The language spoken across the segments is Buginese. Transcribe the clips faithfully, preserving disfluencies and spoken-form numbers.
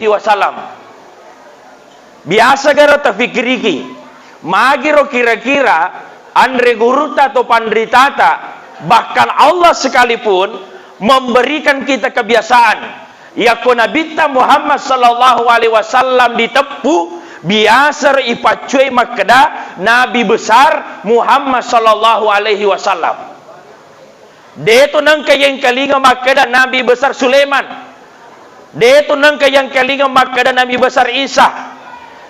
wasallam. Biasa garo tafikiriki, magiro kira-kira anre guruta atau panritata, bahkan Allah sekalipun memberikan kita kebiasaan. Yakko Nabitta Muhammad sallallahu alaihi wasallam diteppu, biasa ro ipaccuai makkeda Nabi besar Muhammad sallallahu alaihi wasallam. Detu nengka yengkalinga makkeda Nabi besar Sulaiman. Detu nengka yengkalinga makkeda Nabi besar Isa.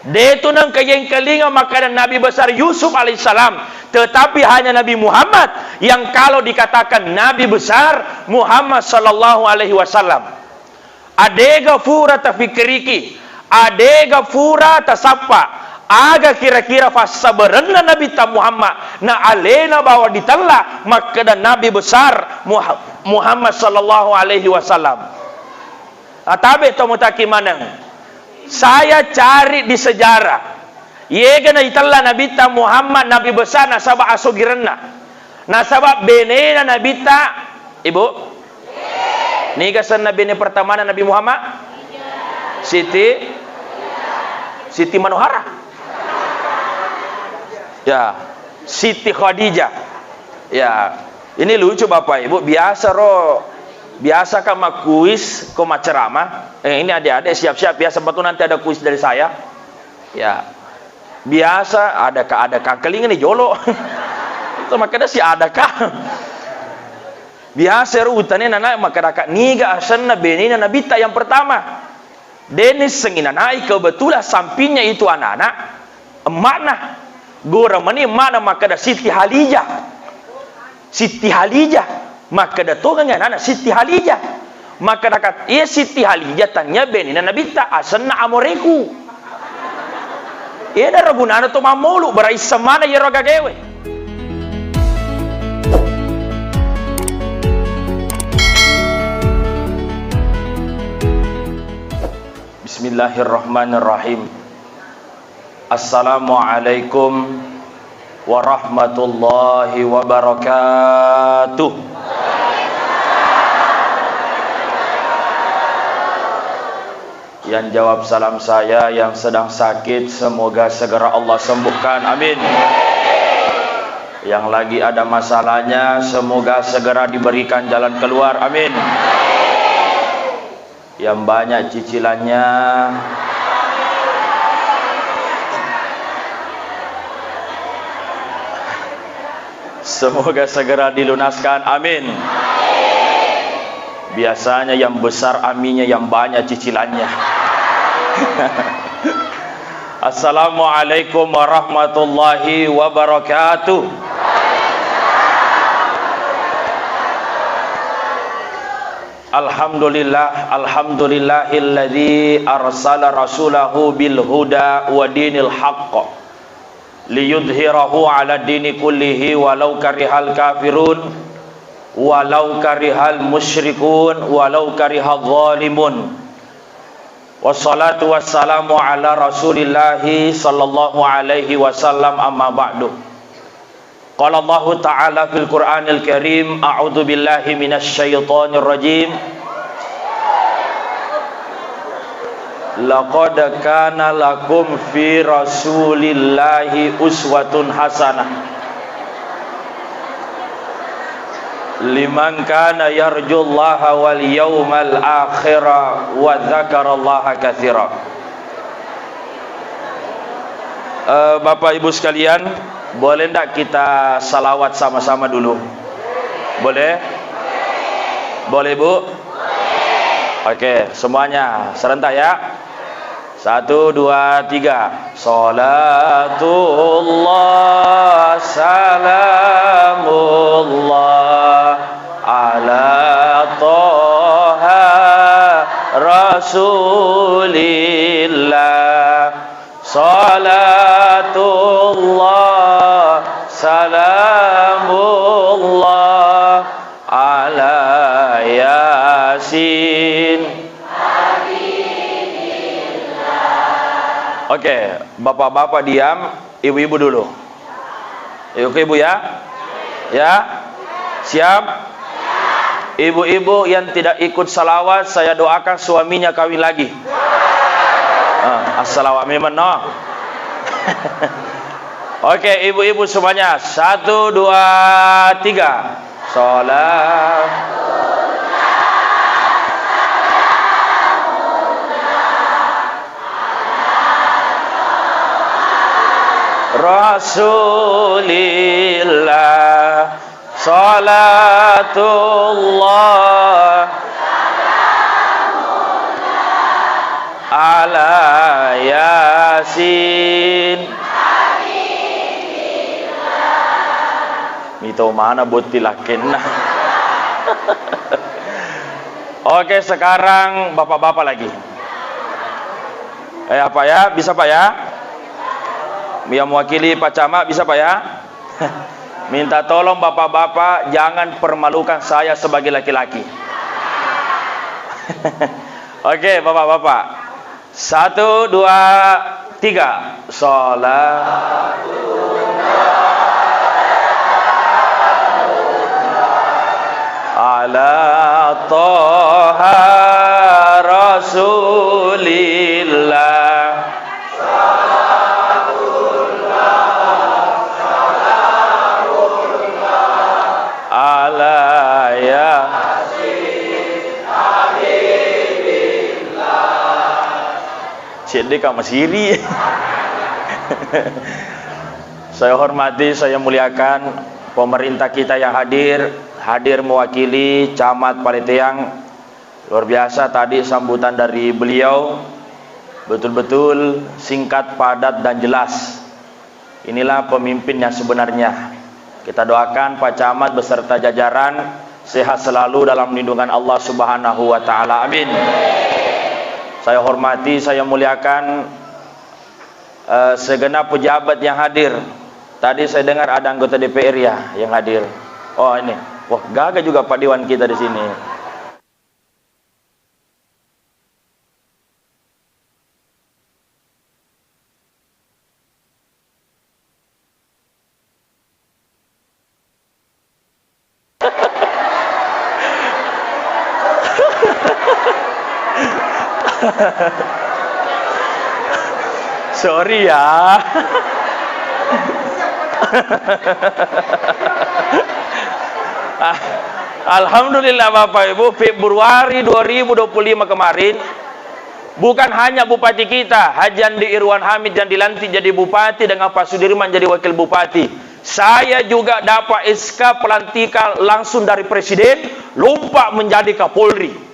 Detu nengka yengkalinga makkeda Nabi besar Yusuf alaihissalam. Tetapi hanya Nabi Muhammad yang kalau dikatakan Nabi besar Muhammad sallallahu alaihi wasallam. Adega fura tafikiriki, adega fura tasappa, aga kira-kira fassabarenna Nabitta Muhammad, na alena bawa ditella makkeda Nabi besar Muha-, Muhammad sallallahu alaihi wasallam. Atabe to mutaki maneng. Saya cari di sejarah. Yega naitella Nabitta Muhammad Nabi besar nasaba asogirenna. Nasaba benena Nabitta, Ibu? Niga senna bene pertamana Nabi Muhammad? Siti Siti Manohara. Ya, Siti Khadijah. Ya, ini lucu Bapak Ibu, biasa ro biasa kan makuis ko maceramah. Eh, ini adik-adik siap-siap ya, sebab tuh nanti ada kuis dari saya. Ya. Biasa, adakah, adakah, kelinga ni jolo. Itu makanya si adakah. Biasa ro utane nana makadaka niga asenna benena Nabitta yang pertama. Deni sengi nanai kebetulan sampingnya itu anak-anak, emakna. Gora meni emakna makada Siti Halijah. Siti Halijah. Makkeda tongeng anana Siti Halijah. Makkeda kat-, iya Siti Halijah tania benina Nabitta, asenna amoreku. Iyanaro gunana to mammolu, beraisseng mana iyaro agagewe. Bismillahirrahmanirrahim. Assalamualaikum warahmatullahi wabarakatuh. Yang jawab salam saya, yang sedang sakit, semoga segera Allah sembuhkan. Amin. Yang lagi ada masalahnya, semoga segera diberikan jalan keluar. Amin. Yang banyak cicilannya, semoga segera dilunaskan. Amin. Biasanya yang besar aminnya, yang banyak cicilannya. Assalamualaikum warahmatullahi wabarakatuh. Alhamdulillah, alhamdulillahilladzi arsala rasulahu bil huda wa dinil haqq liyudhhirahu ala dini kullihi walau karihal kafirun, walau karihal musyrikun, walau karihal zalimun. Wassalatu wassalamu ala Rasulillahi sallallahu alaihi wasallam, amma ba'du. Qala Allahu ta'ala fil Qur'anil Karim, a'udzu billahi minasy syaithanir rajim. Laqad kana lakum fi Rasulillahi uswatun hasanah. Liman kana yarjullaha wal yawmal akhira wa dzakarallaha katsira. Eh, Bapak Ibu sekalian, boleh ndak kita salawat sama-sama dulu? Boleh? Boleh, Bu? Oke, semuanya serentak ya. Satu, dua, tiga. Salatullah, salamullah, ala Toha Rasulillah. Salatullah, salamullah, ala Yasin. Oke, bapak-bapak diam, ibu-ibu dulu. Oke, Bu, ya. Ya. Siap? Ibu-ibu yang tidak ikut salawat, saya doakan suaminya kawin lagi. Ah, assalamualaikum, no? Oke, ibu-ibu semuanya. Satu, dua, tiga. Salat. Rasulillah. Salatullah ala Yasin. Mito mana botti lakkenna. Oke, sekarang bapak-bapak lagi. Eh, apa ya? Bisa, Pak, ya? Yang mewakili Pak Camat, bisa, Pak, ya? Minta tolong bapak-bapak, jangan permalukan saya sebagai laki-laki. Oke, bapak-bapak. Satu, dua, tiga. Salat ala Toha Rasulillah. Ala Yasin Habibillah. Cedde ka masiri. Saya hormati, saya muliakan pemerintah kita yang hadir, hadir mewakili Camat Paleteang. Luar biasa tadi sambutan dari beliau, betul-betul singkat, padat, dan jelas. Inilah pemimpin yang sebenarnya. Kita doakan Pak Camat beserta jajaran sehat selalu dalam lindungan Allah Subhanahu wa Ta'ala. Amin. Saya hormati, saya muliakan, eh, segenap pejabat yang hadir. Tadi saya dengar ada anggota D P R ya yang hadir. Oh, ini. Wah, gagah juga Pak Dewan kita di sini. Sorry ya. Ah, alhamdulillah Bapak Ibu, Februari dua ribu dua puluh lima kemarin, bukan hanya bupati kita, Haji Andi Irwan Hamid yang dilantik jadi bupati dengan Pak Sudirman jadi wakil bupati. Saya juga dapat S K pelantikan langsung dari Presiden, lompat menjadi Kapolri.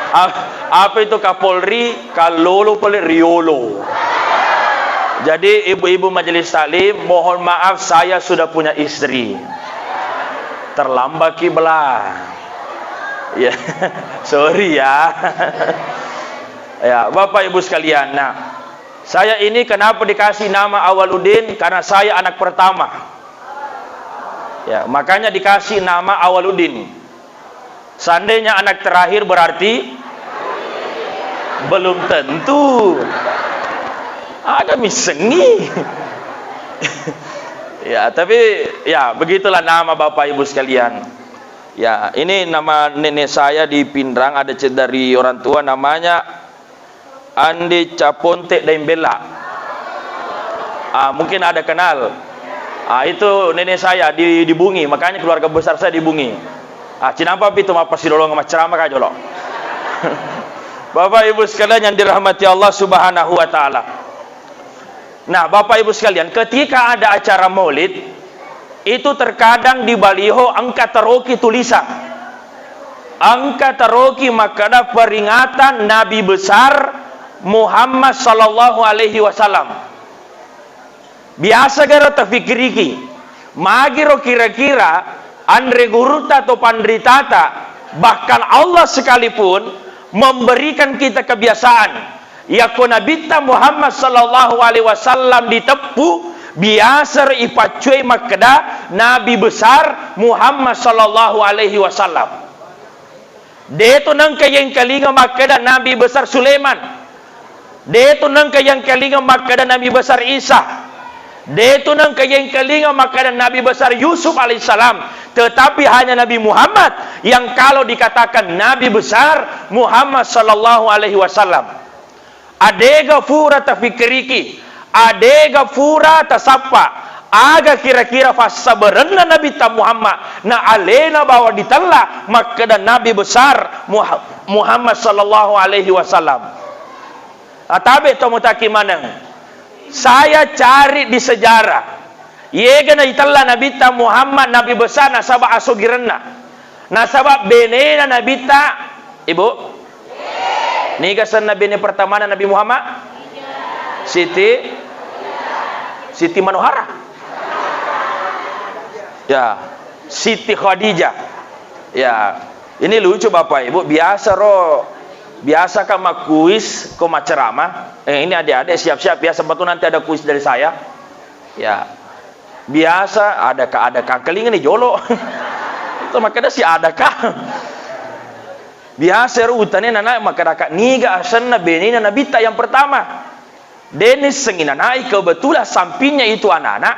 A-, apa itu Kapolri? Kallolo pale riolo. Jadi, ibu-ibu majelis taklim, mohon maaf, saya sudah punya istri. Terlambat kiblah. Ya, sorry ya. Ya, Bapak Ibu sekalian, nah, saya ini kenapa dikasih nama Awaludin? Karena saya anak pertama. Ya, makanya dikasih nama Awaludin. Seandainya anak terakhir berarti belum tentu. Ada missengi. Ya, tapi ya begitulah nama Bapak Ibu sekalian. Ya, ini nama nenek saya di Pinrang, ada ce-, dari orang tua namanya Andi Caponte Daimbella. Ah, mungkin ada kenal. Ah, itu nenek saya di, di Bungi, makanya keluarga besar saya di Bungi. Ah, cinampa pi tu mappasilolong maccarama ka jolo. Bapak Ibu sekalian yang dirahmati Allah Subhanahu wa Ta'ala. Nah, Bapak Ibu sekalian, ketika ada acara Maulid, itu terkadang di baliho engka taroki tulisan. Engka taroki makkeda peringatan Nabi besar Muhammad sallallahu alaihi wasallam. Biasa garo tafikiriki, magiro kira-kira anre gurutta atau panritata, bahkan Allah sekalipun memberikan kita kebiasaan. Yakko Nabitta Muhammad sallallahu alaihi wasallam diteppu, biasa ro ipaccuei makkeda Nabi besar Muhammad sallallahu alaihi wasallam. Deto nengka yengkalinga makkeda Nabi besar Sulaiman. Deto nengka yengkalinga makkeda Nabi besar Isa. De' tu nengka yengkalinga makkeda Nabi besar Yusuf alaihissalam, tetapi hanya Nabi Muhammad yang kalau dikatakan Nabi besar Muhammad sallallahu alaihi wasallam. Adega fura tafikiriki, adega fura tasappa, aga kira-kira fassabarenna Nabitta Muhammad, na alena bawa ditella makkeda Nabi besar Muha-, Muhammad sallallahu alaihi wasallam. Atabe to mutaki maneng. Saya cari di sejarah. Yega na itella Nabitta Muhammad Nabi besar nasaba asogirenna. Nasaba benena Nabitta, Ibu? Niga senna bene pertamana Nabi Muhammad? Siti Siti Manohara. Ya, Siti Khadijah. Ya, ini lucu Bapak Ibu, biasa ro, biasa kan makkuis ko maceramah. Eh, ini adik-adik siap-siap ya, siapa tuh nanti ada kuis dari saya. Ya, biasa ada ka, ada ka, kelinga nih jolo. Itu makanya si ada ka. Biasa ro utane nana makadaka niga asenna benena Nabitta yang pertama. Denissengi nanai kebetulan sampingnya itu anak-anak,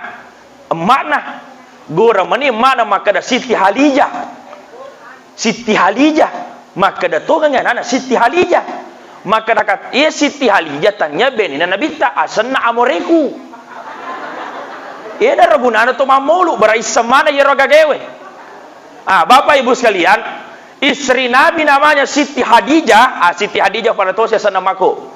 emakna. Gora meni emakna makkeda Siti Halijah. Siti Halijah. Makkeda tongengi anak-anak Siti Halijah. Makkeda kat-, iya Siti Halijah tanya benina Nabitta, asenna amoreku. Iya daro gunana to mammolu, beraisseng mana yero gagaewe. Ah, Bapak Ibu sekalian, istri Nabi namanya Siti Khadijah. Ah, Siti Khadijah pada tosi asenna mako.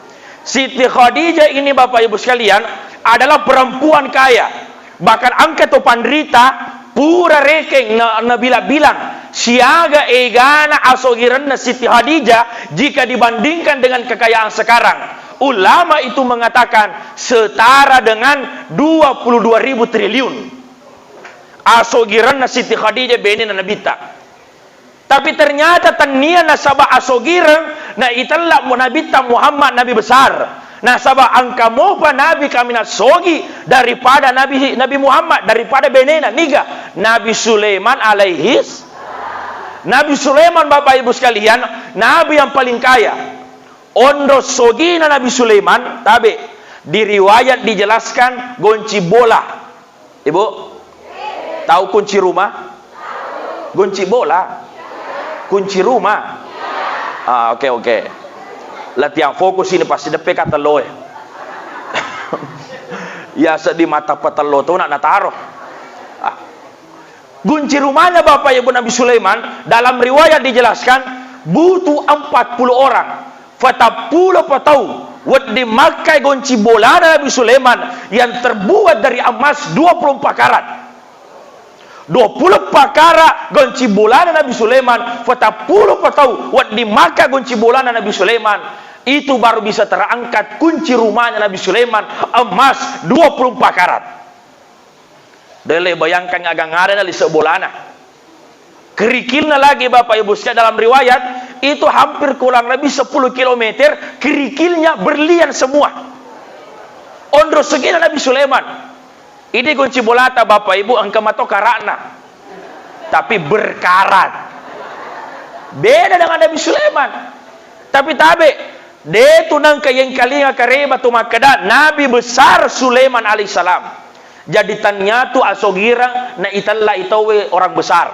Siti Khadijah ini, Bapak Ibu sekalian, adalah perempuan kaya. Bahkan engka to panrita pura rekeng na, nabilang-bilang siaga egana asogirenna Siti Khadijah jika dibandingkan dengan kekayaan sekarang. Ulama itu mengatakan setara dengan dua puluh dua ribu triliun. Asogirenna Siti Khadijah benena Nabitta. Tapi ternyata tennia nasaba asogireng na itella Nabitta Muhammad Nabi besar. Nasaba engka mopa nabi kaminang sogi daripada Nabi, Nabi Muhammad, daripada benena. Niga? Nabi Sulaiman alaihis. Nabi Sulaiman, Bapak Ibu sekalian, nabi yang paling kaya. Onro sogina Nabi Sulaiman, tabe, di riwayat dijelaskan gonci bola. Ibu, tahu kunci rumah? Gunci bola? Kunci rumah? Ah, oke, oke. Latihan fokus ini pasti deppe ka telloe. Ya, sedih mata petello tu nak nataro. Ah. Gunci rumahnya Bapak Ibu Nabi Sulaiman, dalam riwayat dijelaskan, butuh empat puluh orang. Patappulo patau wedding makkai gonci bolana Nabi Sulaiman yang terbuat dari emas dua puluh empat karat. Dua puluh empat karat gonci bolana Nabi Sulaiman, patappulo patau wedding makkai gonci bolana Nabi Sulaiman. Itu baru bisa terangkat kunci rumahnya Nabi Sulaiman, emas dua puluh empat karat. Dele bayangkan agang ada na lise bolana. Kerikilna lagi Bapak Ibu sekalian, dalam riwayat itu hampir kurang lebih sepuluh kilometer kerikilnya berlian semua. Onro segina Nabi Sulaiman. Ini kunci bolata Bapak Ibu engka mato karakna. Tapi berkarat. Beda dengan Nabi Sulaiman. Tapi tabe, de tu nengka yengkalinga kareba tu makkeda Nabi besar Sulaiman alaihissalam. Jadi tania tu asogireng na itella itowe orang besar.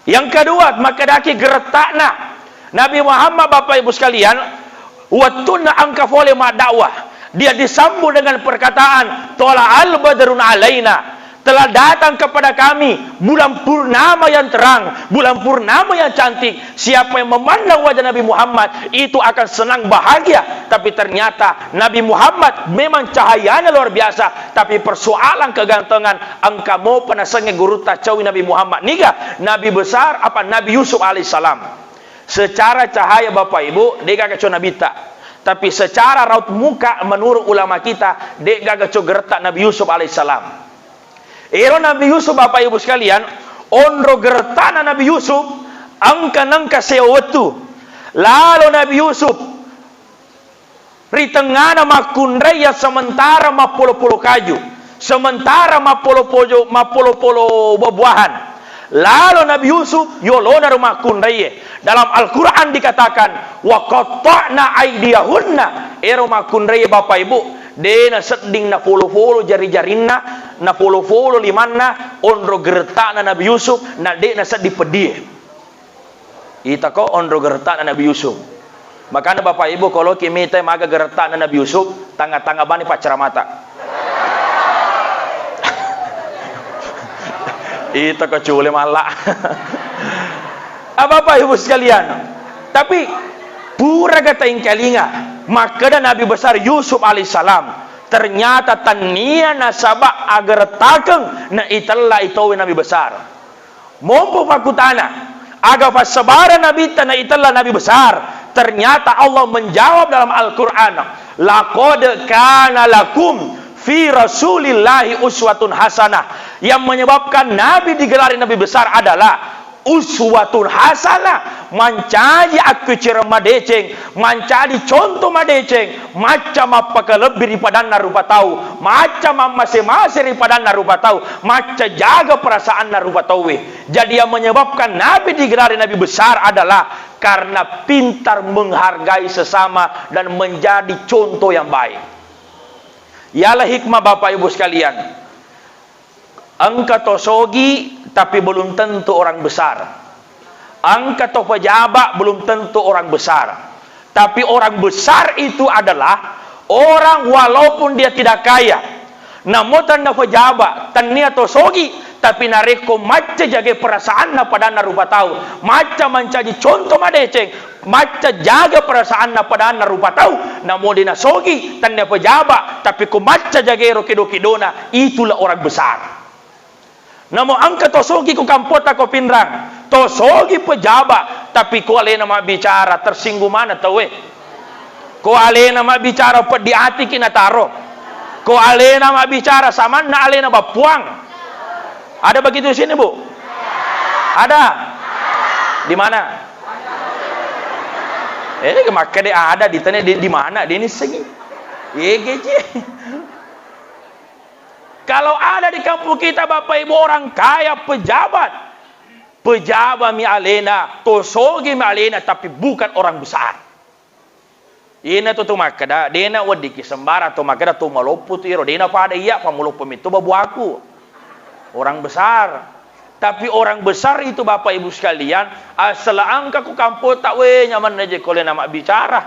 Yang kedua, makkedaki gerettakna Nabi Muhammad, Bapak Ibu sekalian, wettunna engka fole maddakwah, dia disambut dengan perkataan, "Tola'al badrun alaina." Telah datang kepada kami bulan purnama yang terang, bulan purnama yang cantik. Siapa yang memandang wajah Nabi Muhammad, itu akan senang bahagia. Tapi ternyata Nabi Muhammad memang cahayanya luar biasa, tapi persoalan kegantengan engka mopa nasengnge gurutta caui Nabi Muhammad. Niga? Nabi besar apa Nabi Yusuf alaihissalam. Secara cahaya Bapak Ibu, degaga co Nabitta. Tapi secara raut muka menurut ulama kita, degaga co geretta Nabi Yusuf alaihissalam. Ero Nabi Yusuf, Bapak Ibu sekalian, onro gerettana Nabi Yusuf, engka nengka sio wettu. Lalo Nabi Yusuf ri tengngana makkunrai yang sementara mappolo-polo kaju, sementara mappolo-polo, mappolo-polo buah-buahan. Lalo Nabi Yusuf yolona ro makkunraie. Dalam Al-Quran dikatakan, "Wa qatta'na aidiyahunna." Ero makkunraie, Bapak Ibu, De' nasedding nafolo-folo jari-jarinna, nafolo-folo limanna, onro geretta'na Nabi Yusuf, na de' nasedding peddie. Itako onro geretta'na Nabi Yusuf. Makana Bapak Ibu, koloki mitai maga geretta'na Nabi Yusuf, tanga-tanga bani paccaramata. Itako cule malla. Ah, Bapak Ibu sekalian, tapi pura kata ingkalinga, makkeda Nabi Besar Yusuf alaihissalam, ternyata tennia nasaba agerettakeng na itella itowe Nabi Besar. Mompo fakkutana, aga fassabareng Nabitta na itella Nabi Besar? Ternyata Allah menjawab dalam Al-Quran, "Laqad kana lakum fi Rasulillahi uswatun hasanah." Yang menyebabkan Nabi digelari Nabi Besar adalah uswatun hasanah, mancaji akkucireng madeceng, mancaji contoh madeceng, macca mappakalebbi ri padanna rupa tau, macca mammase-mase ri padanna rupa tau, macca jaga perasaanna rupa tauwe. Jadi, yang menyebabkan Nabi digelari Nabi Besar adalah karena pintar menghargai sesama dan menjadi contoh yang baik. Ialah hikmah, Bapak Ibu sekalian. Engka to sogi, tapi belum tentu orang besar. Engka to pejabat, belum tentu orang besar. Tapi orang besar itu adalah orang walaupun dia tidak kaya. Namo tennia pejabat, tennia to sogi, tapi narekko macca jagai perasaanna padanna rupa tau, macca mancaji contoh madeceng, macca jaga perasaanna padanna rupa tau, namo de' nasogi, tennia pejabat, tapi ko macca jagai ro kedo-kedona, itulah orang besar. Namo engka to sogi ko kampota ko Pinrang, to sogi pejabat, tapi ko alena mabbicara tersinggung maneng tauwe. Ko alena mabbicara peddi atiki nataro. Ko alena mabbicara samanna alena bappuang. Ada begitu di sini, Bu? Ada? Di mana? Eh, makkeda ada di tane di, di mana? Di ini segi. Ege je. Kalau ada di kampung kita, Bapak Ibu, orang kaya, pejabat, pejabat mi alena, to sogi mi alena, tapi bukan orang besar. Ina tu, tu makkeda, dena weddikki sembarang to makkeda to maloppo tu iro, dena pada iya, pa maloppo metto babuaku. Orang besar. Tapi orang besar itu, Bapak Ibu sekalian, asal engka ku kampota, we, nyamanna je ko lena mabbicara.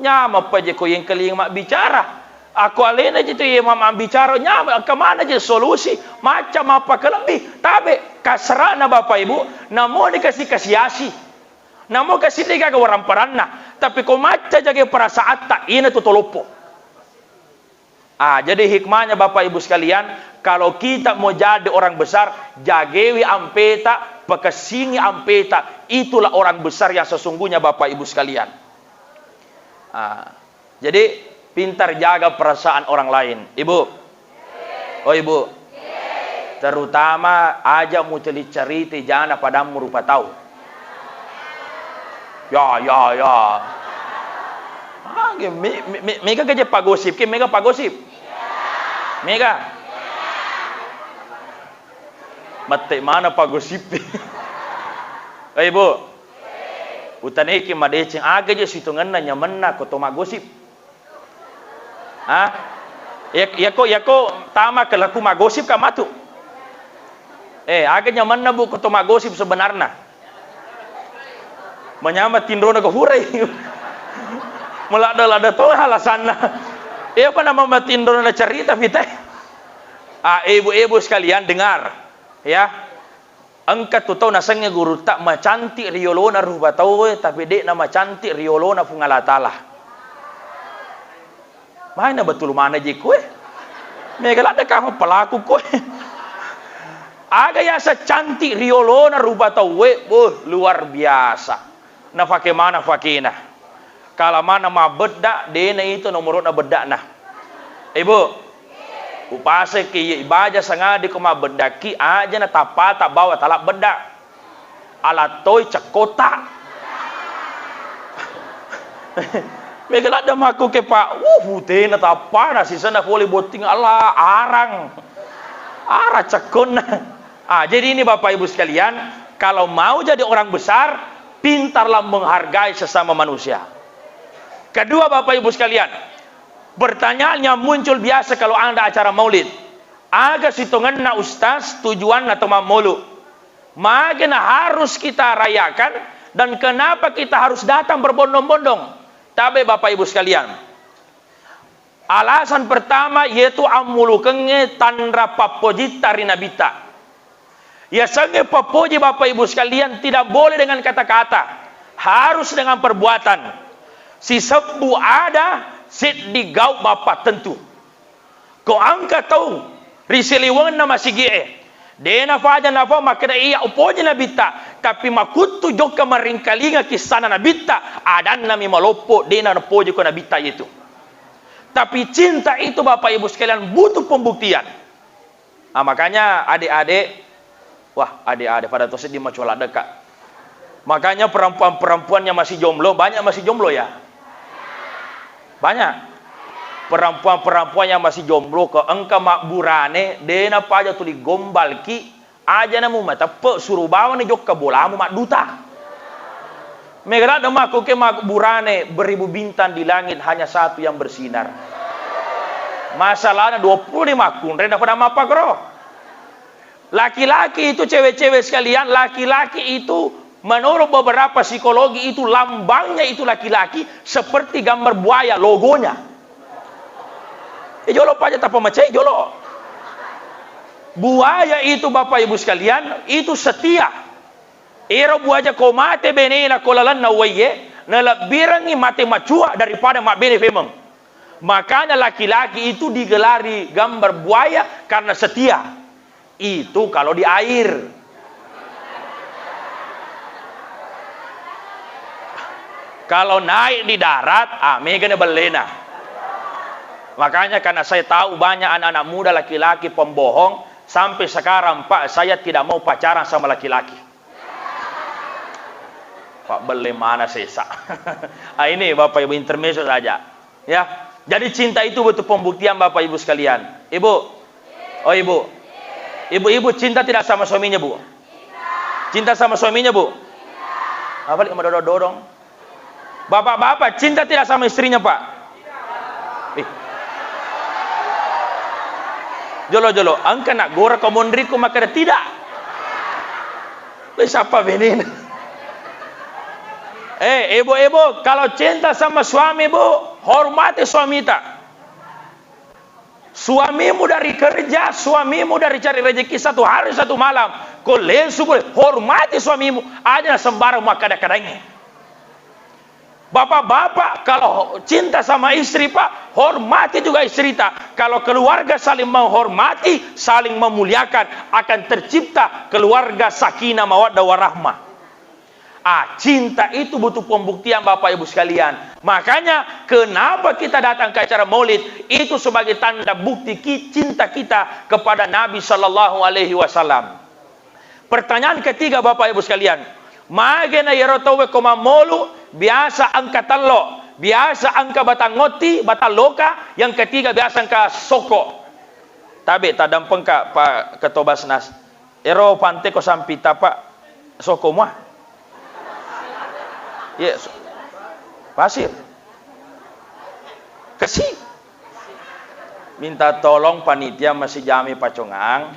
Nyamappa je ko yengkalinga mabbicara. Ako alena je tu ye ma-, mabbicara, nyama, engka mana je solusi, macca mappakalebbi, tabe, kasrana Bapak Ibu, namo ni kasi-, kasi-asi. Namo kasi degaga waramparanna, tapi ko macca jagai perasaatta, ina tu toloppo. Ah, jadi hikmahnya Bapak Ibu sekalian, kalau kita mau jadi orang besar, jagewi ampeta, pekessingi ampeta, itulah orang besar yang sesungguhnya Bapak Ibu sekalian. Ah. Jadi, pintar jaga perasaan orang lain. Ibu. Oh, Ibu. Terutama aja muceli cerita jana padammu rupa tau. Ya, ya, ya. Ah, ge-, me-, me-, me-, mega gaje pagosip, ke mega pagosip. Mega. Mette mana pagosip. Eh, Ibu. Utaneki madeceng aga je sitongenna nyamenna ko to magosip. Hah? Iya, iyako, iyako tama ke laku magosip ka matu. Eh, aga nyamenna, Bu, ko to magosip sebenarna. Manyama tinrona ko hurai. Meladda-ladda to alasanna. Iya pa nama matinrona cerita fitai. Ah, ibu-ibu sekalian dengar, ya. Engka tu tau nasengnge gurutta macantik ri yolona rupa tauwe, tapi de'na macantik ri yolona Puang Allah Taala. Maena betul mana je koe? Mega ladde kafang pelaku koe. Aga yaseng cantik ri yolona rupa tauwe, boh, luar biasa. Nafake mana fakena. Kala mana mabbedda, de'na itu nomoro'na bedda'na. Ibu, upaseki iye ibaja sangadi ko mabbeddaki, aja na tappata bawa talak bedda. Alattoi cekkota. Mega ladde makku ke, Pak. Wuh, putena tappana, sisana pole botting, Allah, arang. Arang cekkonna. Ah, jadi ini Bapak Ibu sekalian, kalau mau jadi orang besar, pintarlah menghargai sesama manusia. Kedua, Bapak Ibu sekalian, Pertanyaan yang muncul biasa kalau ada acara maulid, aga sitongenna ustaz tujuanna to mammolu? Magena harus kita rayakan dan kenapa kita harus datang berbondong-bondong? Tabe Bapak Ibu sekalian. Alasan pertama yaitu ammulukengnge tanra pappojitta ri Nabitta. Yasengnge pappoji Bapak Ibu sekalian tidak boleh dengan kata-kata, harus dengan perbuatan. Sisebbu ada seddi gau mapattentu. Ko engka tau ri saliwengenna masigi'e, de nafaja nafa makkeda iya upoji Nabitta, tapi makuttu jokka maringkalinga kissana Nabitta, adannami maloppo, de napojiko Nabitta itu. Tapi cinta itu, Bapak Ibu sekalian, butuh pembuktian. Ah, makanya adik-adik, wah, adik-adik pada to seddi macola deka. Makanya perempuan-perempuan yang masih jomblo, banyak masih jomblo ya? Banyak. Perempuan-perempuan yang masih jomblo, ko engka mabburane, de napaja tuli gombalki, aja namu mateppe, suru bawani jokka bolamu madduta. Mega ladde makku ke makku burane beribu bintang di langit hanya satu yang bersinar. Masalahnya dua puluh lima kunre na pada mappakro. Laki-laki itu, cewek-cewek sekalian, laki-laki itu menurut beberapa psikologi itu lambangnya itu laki-laki seperti gambar buaya logonya. Eh, jolo paja tappa macai jolo. Buaya itu Bapak Ibu sekalian itu setia. Ero buaja ko mate benena ko lalenna uwaiye, nalebbirengngi mate macua daripada mabbene femeng. Makanya laki-laki itu digelari gambar buaya karena setia. Itu kalau di air. Kalau naik di darat, ah, mega na bellena. Makanya karena saya tahu banyak anak-anak muda laki-laki pembohong, sampai sekarang, Pak, saya tidak mau pacaran sama laki-laki. Pak belle mana sesa. Ah, ini Bapak Ibu intermezzo saja. Ya. Jadi cinta itu butuh pembuktian Bapak Ibu sekalian. Ibu. Oh, Ibu. Ibu-ibu cinta tidak sama suaminya, Bu? Cinta sama suaminya, Bu? Apa lagi madodong-dodong? Bapak-bapak cinta tidak sama istrinya, Pak? Eh. Jolo-jolo, engka nak gora ko monriku makkeda tidak. Lo siapa benena? Eh, ibu-ibu, kalau cinta sama suami, Bu, hormati suamita. Suamimu dari kerja, suamimu dari cari rezeki satu hari satu malam, ko lesu boleh, hormati suamimu, aja sembarang makkada-kadangi. Bapak-bapak, kalau cinta sama istri, Pak, hormati juga istrita. Kalau keluarga saling menghormati, saling memuliakan, akan tercipta keluarga sakinah mawaddah warahmah. Ah, cinta itu butuh pembuktian, Bapak Ibu sekalian. Makanya, kenapa kita datang ke acara maulid? Itu sebagai tanda bukti ki-, cinta kita kepada Nabi Sallallahu Alaihi Wasallam. Pertanyaan ketiga, Bapak Ibu sekalian, magena yero tauwe ko mammolu biasa engka tello, biasa engka batang otti, batang loka, yang ketiga biasa engka soko. Tabe tadampengka Pak Ketua Basnas. Ero pante ko sampita, Pak, soko mua? Ye, so-, pasir. Kasi. Minta tolong panitia masih jami pacongang.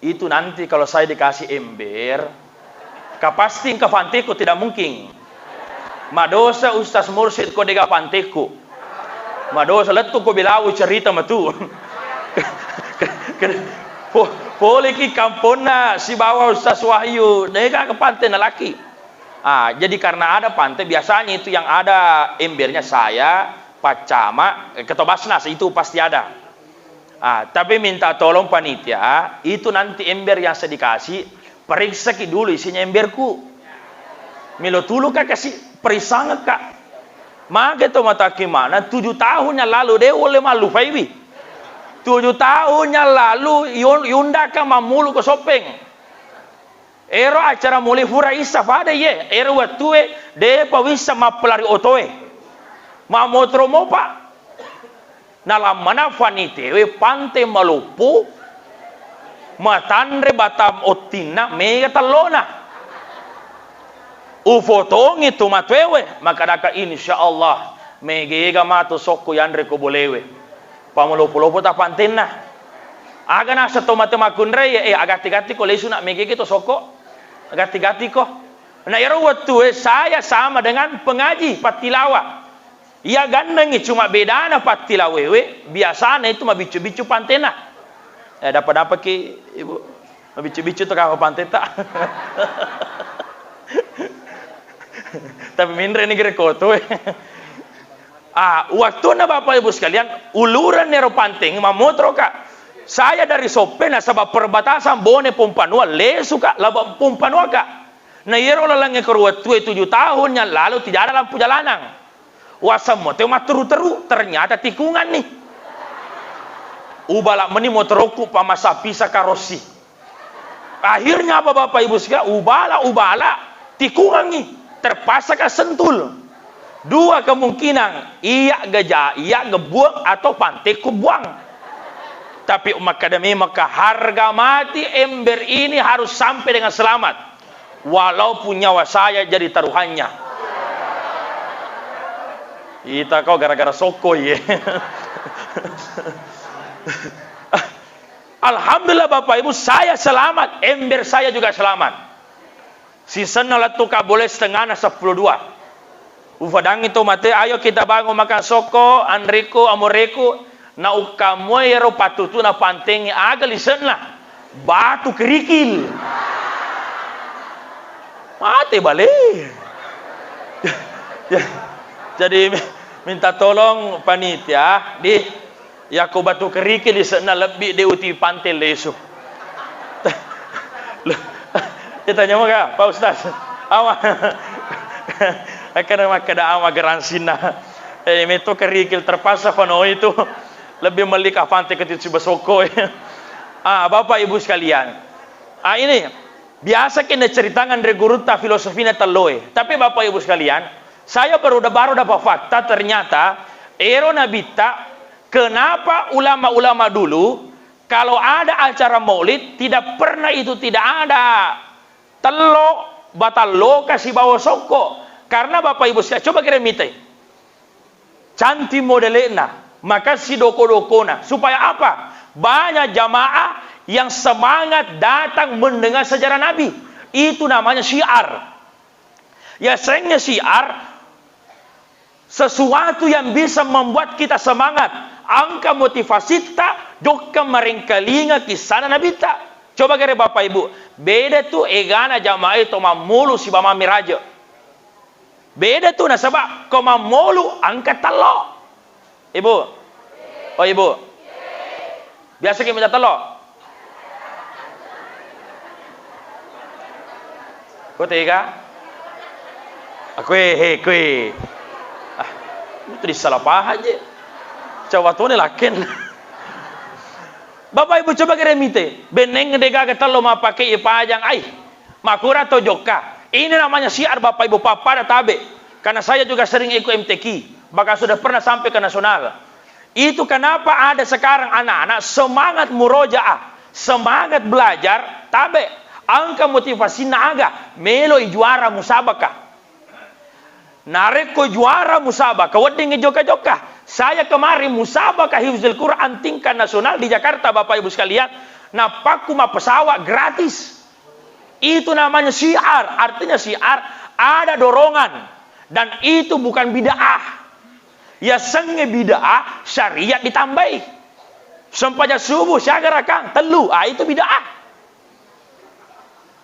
Itu nanti kalau saya dikasih ember, kapasti engka panteku, tidak mungkin. Madosa Ustaz Mursyid ko dega panteku. Madosa lettu ko bilawu cerita matu. Po-, poleki kamponna sibawa Ustaz Wahyu, dega ke pante nalaki. Ah, jadi karena ada pante, biasanya itu yang ada embernya saya, Pak Camat, eh, Ketua Basnas itu pasti ada. Ah, tapi minta tolong panitia, itu nanti ember yang saya dikasih, periksaki dulu isinya emberku. Melo tulu ka kasi, periksangngi ka. Mage to mataki mana, tujuh tahun yang lalu, de ulle mallupaiwi. Tujuh tahun yang lalu, yun-, yundaka mammulu ko Soppeng. Ero acara mulai fura issa fada iye, ero wettue depa wissa mappalari otoe. Mammotoro mopa. Nalammana fanitewe pante maloppo, matanre batang ottinna mega tellona. Ufotongi tu matuewe, makadaka, "Insya Allah, Megega matu sokko yanre ko bolewe. Pamalopo-lopo ta pantenna. Aga nasa to mate makkunrai, eh, agatti-gatti ko lesu nak megege to sokko. Agatti-gatti ko. Na ero wettue saya sama dengan pengaji pattilawa. Iya gannengngi cuma bedana pattilawewe, biasana itu mabiccu-biccu pantenna. Eh, dapat-dapat ki, Ibu. Mabiccu-biccu to kapa pantetta. Tapi minre ni gere koto, eh. Ah, waktunna Bapak Ibu sekalian, uluran nero panteng mamotoro ka. Saya dari Soppe nasaba perbatasan Bone Pompanua, lesu ka, laba Pompanua ka. Na iyaro lalengnge koro wettue tujuh tahun yang lalu tidak ada lampu jalanan. Wasemmo teo matteru-teru, ternyata tikunganni. Ubala meni motorokku pamasa pisa karossi. Akhirnya apa Bapak Ibu sekalian? Ubala, ubala, tikungangi. Terpaksa ka sentul. Dua kemungkinan, iya geja, iya gebuang atau panteku buang. Tapi makkada memang ka harga mati ember ini harus sampai dengan selamat. Walaupun nyawa saya jadi taruhannya. Ita kau gara-gara sokko ye. Alhamdulillah Bapak Ibu, saya selamat, ember saya juga selamat. Sisenna lettu ka boleh setengahna sepuluh dua. Ufadangi to mate, ayo kita bangun makan sokko, anreku, amoreku, na ukkamoi ero patutuna pantengnge aga lise'na. Batu kerikil. Mate bale. Jadi minta tolong panitia, di Yako batu kerikil lise'na lebbi de uti pante lesu. Ditanya maka, Pak Ustaz, awa. Akkana makkeda awa geransinna. Eh, metto kerikil terpaksa fanoi tu. Lebbi melli ka pante ketiga sibasokko. Ah, Bapak Ibu sekalian. Ah, ini biasa kena ceritakan dari gurutta filosofina telloe. Tapi Bapak Ibu sekalian, saya baru baru dapat fakta ternyata ero nabitta Kenapa ulama-ulama dulu, kalau ada acara maulid, tidak pernah itu tidak ada tello, batalloka sibawa sokko? Karena Bapak Ibu sekalian, coba kira mitai. Cantik modelnya, maka sidoko-dokona. Supaya apa? Banyak jamaah yang semangat datang mendengar sejarah Nabi. Itu namanya syiar. Yasengnge syiar, sesuatu yang bisa membuat kita semangat, engka motivasitta jokka marengkalinga kissana nabitta. Coba kere Bapak Ibu, beda tu egana jamaah to mammulu siba mami raja. Beda tu nasaba ko mammulu engka tello. Ibu. Oh, Ibu. Biasa ki minta tello? Ko tega? Aku, eh, he, kue. Ah, itu disalah paham je. Coba tu ni lakin. Bapak Ibu coba kira mite. Beneng de gaga tello mapake ipajang ai. Makura to jokka. Ini namanya syiar Bapak Ibu, pappada tabe. Karena saya juga sering ikut M T Q. Bahkan sudah pernah sampai ke nasional. Itu kenapa ada sekarang anak-anak semangat murojaah, semangat belajar, tabe. Engka motivasinna aga, meloi juara musabaka. Narekko juara musabaka, wedding jokka-jokka. Saya kemarin musabaka hifzul Quran tingkat nasional di Jakarta, Bapak Ibu sekalian, napakku mappesawat gratis. Itu namanya syiar, artinya syiar ada dorongan dan itu bukan bid'ah. Yasengnge bid'ah, syariat ditambai. Sempajang subuh siaga rakang? Tellu. Ah, itu bid'ah.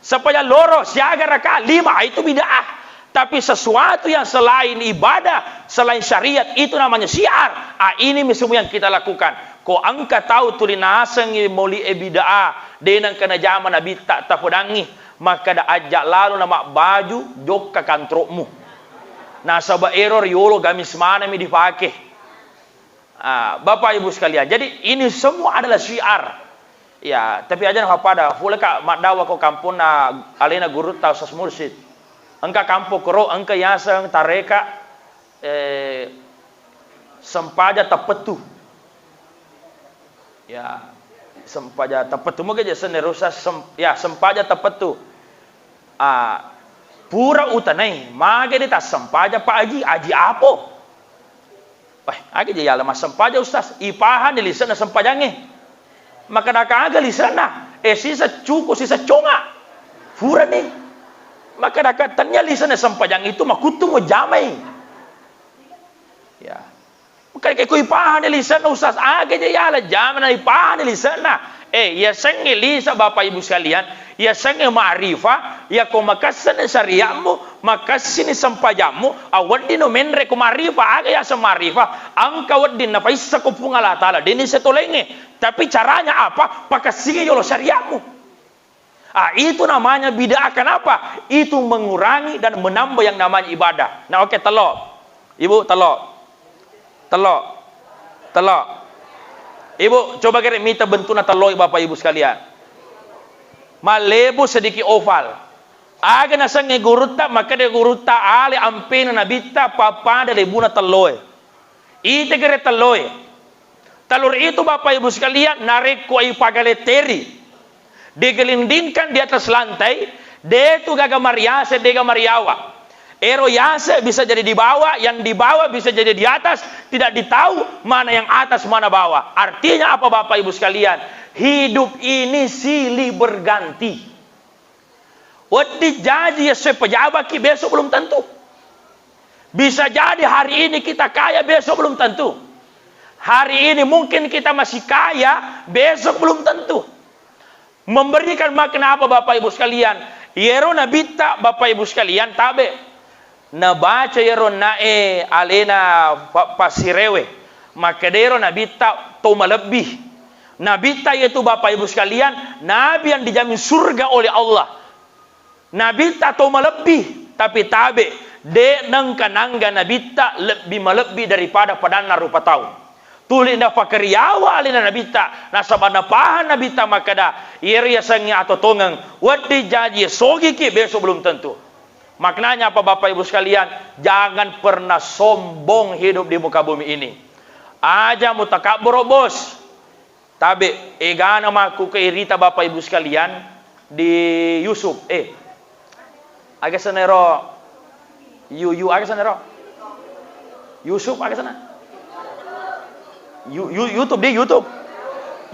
Sempajang loro siaga rakang? Lima. Ah, itu bid'ah. Tapi sesuatu yang selain ibadah, selain syariat, itu namanya syiar. Ah, ini semua yang kita lakukan. Ko engka tau tuli nasengngi mauli'e bid'ah, de nengka najama nabitta tapodangngi, makkada ajja lalo na mabbaju jokka kantrokmu. Nasaba ero riolo gamis manengmi dipake. Ah, Bapak Ibu sekalian, jadi ini semua adalah syiar. Ya, tapi aja napa pada, pole ka maddawa ko kamponna alena gurutta Ustaz Mursyid. Engka kampong koro, engka yaseng tareka, eh, sempaja teppettu. Ya, sempaja teppettu. Moga je senne rusa sem-, ya, sempaja teppettu. Ah, pura utanai, mage de tassempajang Pak Aji, Aji apo? Wah, aga je yala massempajang, Ustaz? Ipahani lise'na sempajangnge. Makkadaka aga lise'na? Eh, sisa cuku, sisa conga. Furani. Makkadaka tania lise'na sempajang itu makuttu mujamai. Ya. Makkadaka ko ipahani lise'na, Ustaz, aga je yala jamana ipahani lise'na. Eh, yasengnge lise, Bapak Ibu sekalian, yasengnge ma'rifah, yako makesseni syariatmu, makessini sempajammu, aweddino menre ko ma'rifah, aga yaseng ma'rifah, engka wedding napaissako Puang Allah Ta'ala, deni setolengnge. Tapi caranya apa? Pakessingi yolo syariatmu. Ah, itu namanya bid'ah. Kenapa? Itu mengurangi dan menambah yang namanya ibadah. Nah, oke, tello. Ibu, tello. Tello. Tello. Ibu, coba kira mita bentukna tello, Bapak Ibu sekalian. Mallebu sedikit oval. Aga nasengnge gurutta, makkeda gurutta, ale ampena nabitta pappada lebuna telloe. Ite kira telloe. Telur itu, Bapak Ibu sekalian, narekko ipagaletteri, digelindingkan di atas lantai, de tu gaga mariase, dega mariawa. Ero yase bisa jadi di bawah, yang di bawah bisa jadi di atas, tidak ditahu mana yang atas, mana bawah. Artinya apa, Bapak Ibu sekalian? Hidup ini silih berganti. Wedding jaji yassoe pejabatki, besok belum tentu. Bisa jadi hari ini kita kaya, besok belum tentu. Hari ini mungkin kita masih kaya, besok belum tentu. Memberikan makna apa, Bapak Ibu sekalian? Yero nabitta, Bapak Ibu sekalian, tabe. Nabaca yero nae alena pa-, passirewe. Makkedero nabitta to malebbi. Nabitta yetu, Bapak Ibu sekalian, nabi yang dijamin surga oleh Allah. Nabitta to malebbi, tapi tabe, de nengka nangga nabitta lebbi malebbi daripada padanna rupa tau. Tuli nafakariawa alena nabitta, nasaba napahang nabitta makkeda, yero yasengnge atotongeng, wedding jaji sogiki, besok belum tentu. Maknanya apa, Bapak Ibu sekalian? Jangan pernah sombong hidup di muka bumi ini. Aja mutakabboro, Bos. Tabe, egana makkuke irita Bapak Ibu sekalian di Yusuf. Eh, aga senero? Yu, yu, aga senero? Yusuf, aga sena? Yu, yu, YouTube di YouTube.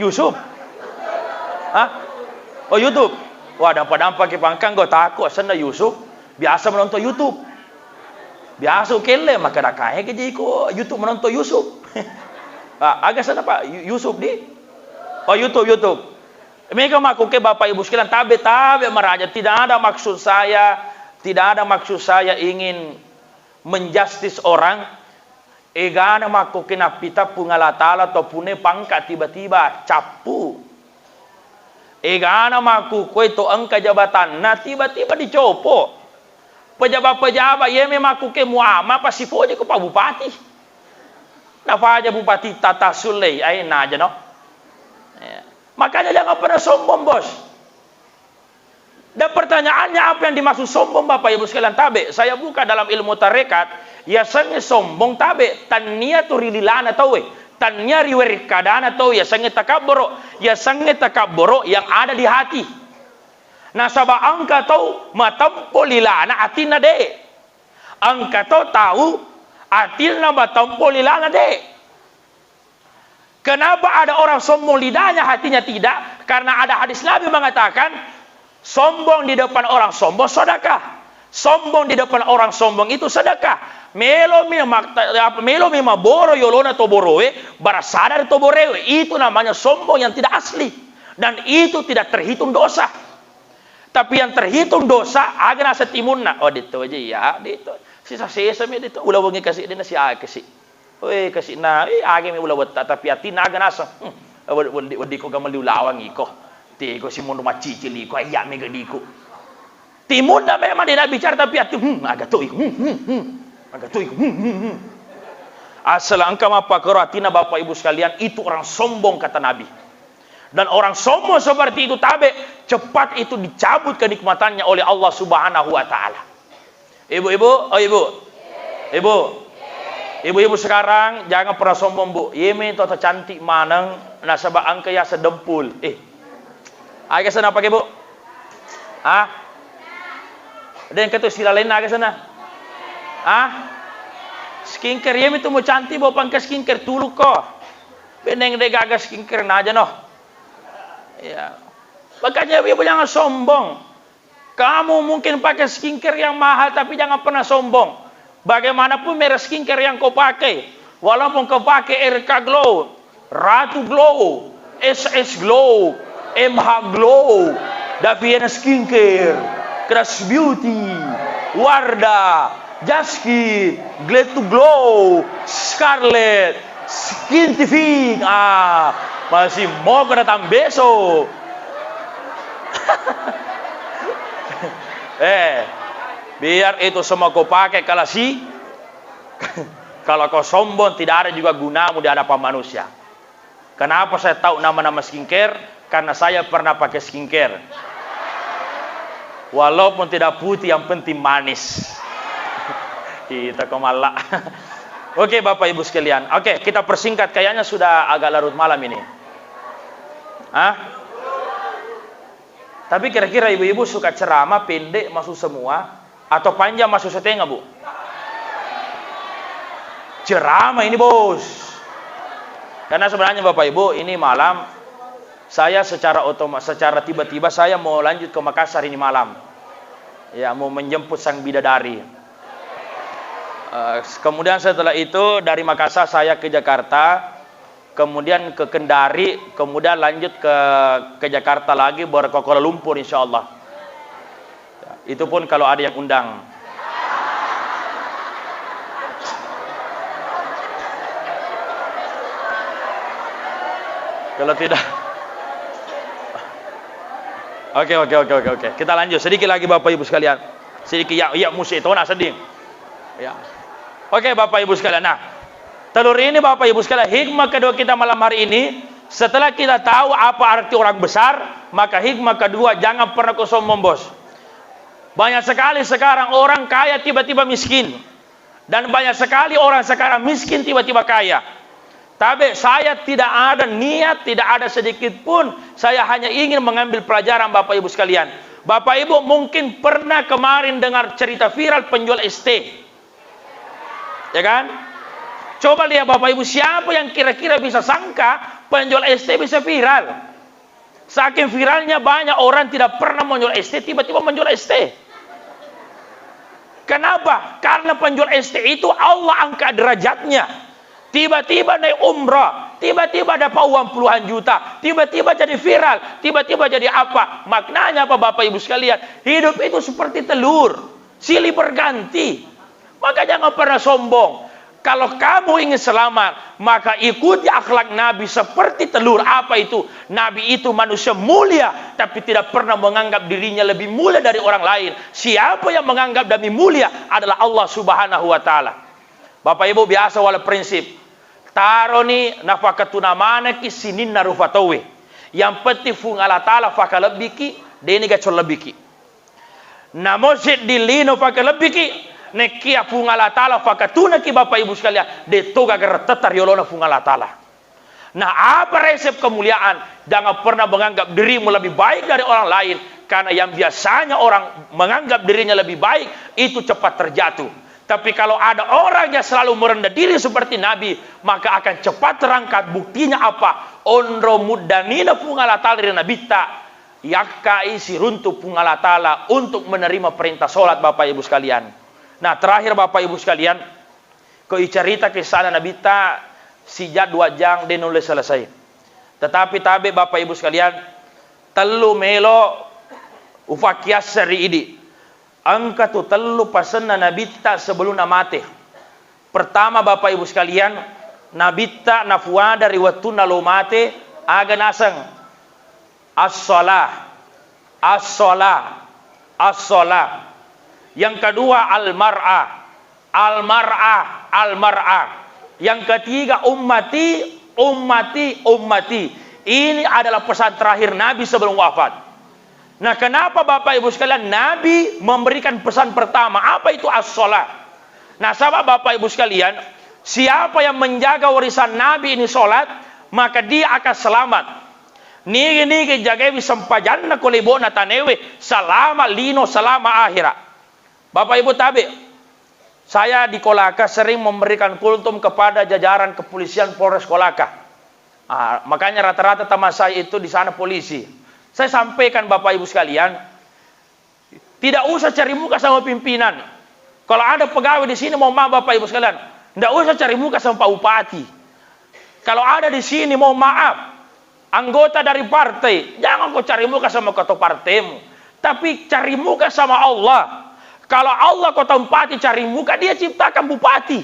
Yusuf. Hah? Oh, YouTube. Wah, dampa-dampa ki pangkang go tako senna Yusuf. Biasa menonton YouTube. Biasa kelle, makkeda kae ke jiko YouTube menonton Yusuf. Ah, aga sana, Pak? Yu-, Yusuf di? Oh, YouTube, YouTube. Mega makkuke Bapak Ibu sekalian, tabe, tabe maraja. Tidak ada maksud saya, tidak ada maksud saya ingin menjustis orang. Egana makkuke nappita Puang Allah Ta'ala to pune pangka tiba-tiba cappu. Egana makkukkue to engka jabatanna tiba-tiba dicopo. Pejabat-pejabat, iye me makkuke muama, pasifoje ko Pak Bupati. Nafaja Bupati tata sullei, ai naja no. Ya. Makanya jangan pernah sombong, Bos. Dan pertanyaannya, apa yang dimaksud sombong, Bapak Ibu sekalian? Tabe, saya buka dalam ilmu tarekat, yasengnge sombong tabe, tannia tu ri lilana tauwe, tannia ri werekkadana tau, yasengnge takabboro, yasengnge takabboro yang ada di hati. Nasaba engka tau matempo lilana, atinna de. Engka to tau atinna matempo lilana de. Kenapa ada orang sombong lidahnya, hatinya tidak? Karena ada hadis Nabi mengatakan, sombong di depan orang sombong sedekah. Sombong di depan orang sombong itu sedekah. Melomi mak-, apa, melomi maboro yolona to borowe, bara sadar to borowe. Itu namanya sombong yang tidak asli. Dan itu tidak terhitung dosa. Tapi yang terhitung dosa, aga naseng timunna. Oh, ditto aja ya, ditto. Sisa-sisa mi ditto. Ula wengi kasi dena si aga si. Weh, kasi na, eh, aga mi ula wetta, tapi atinna aga naseng. Hmm, wed-, wedding, wedding ko gamelli ulawang iko. Tiko si mundu maccicil iko, iya mega diko. Timunna memang dia bicara, tapi ati, hmm, aga to iko. Hmm, hmm, hmm. Aga to iko. Hmm, hmm, hmm. Asal engka mappakero atinna, Bapak Ibu sekalian, itu orang sombong, kata Nabi. Dan orang sombong seperti itu tabe, cepat itu dicabut kenikmatannya oleh Allah Subhanahu wa Ta'ala. Ibu-ibu, oh ibu. Ibu. Ibu-ibu sekarang jangan pernah sombong, Bu. Yeme to tercantik maneng, nasaba engka yaseng dempul. Eh. Aga sana pake, Bu? Ah? Dan ketu sila lain aga sana? Ah? Skincare, iya mitu mau cantik, bawa pangke skincare tulu ko. Beneng de gaga skincare naja no. Ya. Makanya ibu jangan sombong. Kamu mungkin pakai skincare yang mahal, tapi jangan pernah sombong. Bagaimanapun merek skincare yang kau pakai, walaupun kau pakai R K Glow, Ratu Glow, S S Glow, M H Glow, Daviana Skincare, Crush Beauty, Wardah, Just Skin, Glad to Glow, Scarlett, Skin T V, ah, masih mau kena tambeso. Eh, biar itu semua kau pakai, kalau si, kalau kau sombong, tidak ada juga gunamu di hadapan manusia. Kenapa saya tahu nama-nama skincare? Karena saya pernah pakai skincare. Walaupun tidak putih, yang penting manis. Kita kemala. Oke, Bapak Ibu sekalian. Oke, kita persingkat. Kayaknya sudah agak larut malam ini. Hah? Tapi kira-kira ibu-ibu suka ceramah pendek masuk semua atau panjang masuk setengah, Bu? Ceramah ini, Bos. Karena sebenarnya, Bapak Ibu, ini malam saya secara otoma-, secara tiba-tiba saya mau lanjut ke Makassar ini malam. Ya, mau menjemput sang bidadari. Eh, kemudian setelah itu dari Makassar saya ke Jakarta, kemudian ke Kendari, kemudian lanjut ke, ke Jakarta lagi, baru ke Kuala Lumpur, insya Allah. Itu pun kalau ada yang undang. Kalau tidak, oke, oke, oke, oke, oke. Kita lanjut sedikit lagi, Bapak Ibu sekalian. Sedikit ya, ya musik itu nak sedih. Ya. Oke, Bapak Ibu sekalian. Nah, telur ini, Bapak Ibu sekalian, hikmah kedua kita malam hari ini, setelah kita tahu apa arti orang besar, maka hikmah kedua, jangan pernah kau sombong, Bos. Banyak sekali sekarang orang kaya tiba-tiba miskin. Dan banyak sekali orang sekarang miskin tiba-tiba kaya. Tapi saya tidak ada niat, tidak ada sedikit pun. Saya hanya ingin mengambil pelajaran, Bapak Ibu sekalian. Bapak Ibu mungkin pernah kemarin dengar cerita viral penjual S T. Ya kan? Coba lihat, Bapak Ibu, siapa yang kira-kira bisa sangka penjual S T bisa viral? Saking viralnya, banyak orang tidak pernah menjual S T, tiba-tiba menjual S T. Kenapa? Karena penjual S T itu Allah angkat derajatnya. Tiba-tiba naik umrah, tiba-tiba dapat uang puluhan juta, tiba-tiba jadi viral, tiba-tiba jadi apa? Maknanya apa, Bapak Ibu sekalian? Hidup itu seperti telur, silih berganti. Maka jangan pernah sombong. Kalau kamu ingin selamat, maka ikuti akhlak Nabi seperti telur. Apa itu? Nabi itu manusia mulia, tapi tidak pernah menganggap dirinya lebih mulia dari orang lain. Siapa yang menganggap dami mulia adalah Allah Subhanahu wa Ta'ala. Bapak Ibu, biasa wala prinsip. Taroni nafakatuna maneki sininna rufa tauwe. Yang penting Fung Allah Ta'ala fakalebbiki, deni gacol lebbiki. Namo seddi lino fakalebbiki, nekkia Fung Allah Ta'ala fakatunaki, Bapak Ibu sekalian, de toga gerettetta riolona Fung Allah Ta'ala. Nah, apa resep kemuliaan? Jangan pernah menganggap dirimu lebih baik dari orang lain, karena yang biasanya orang menganggap dirinya lebih baik itu cepat terjatuh. Tapi kalau ada orang yang selalu merendah diri seperti Nabi, maka akan cepat terangkat. Buktinya apa? Onro muddanina Fung Allah Ta'ala ri Nabitta, yakkai siruntu Fung Allah Ta'ala untuk menerima perintah sholat, Bapak Ibu sekalian. Nah, terakhir, Bapak Ibu sekalian, ko icarita kisahna Nabitta sija dua jang de nulle selesai. Tetapi tabe, Bapak Ibu sekalian, tellu melo ufakkiasseng ri idi. Engka tu tellu pasenna Nabitta sebelumna mate. Pertama, Bapak Ibu sekalian, Nabitta nafuada ri wettunna lo mate, aga naseng? As-shalah, as-shalah, as-shalah. Yang kedua, al-mar'ah, al-mar'ah, al-mar'ah. Yang ketiga, ummati, ummati, ummati. Ini adalah pesan terakhir Nabi sebelum wafat. Nah, kenapa, Bapak Ibu sekalian, Nabi memberikan pesan pertama? Apa itu as-shalah? Nah, sahabat, Bapak Ibu sekalian, siapa yang menjaga warisan Nabi ini, sholat, maka dia akan selamat. Nigi-nigi jagaiwi sempajanna ko lebo'na tanewe, salama lino, salama akhira. Bapak Ibu tabe, Saya di Kolaka sering memberikan kultum kepada jajaran kepolisian Polres Kolaka. Ah, makanya rata-rata teman saya itu di sana polisi. Saya sampaikan, Bapak Ibu sekalian, tidak usah cari muka sama pimpinan. Kalau ada pegawai di sini, mohon maaf, Bapak Ibu sekalian, tidak usah cari muka sama Pak Bupati. Kalau ada di sini, mohon maaf, anggota dari partai, jangan kau cari muka sama ketua partaimu, tapi cari muka sama Allah. Kalau Allah kau tempati cari muka, Dia ciptakan bupati,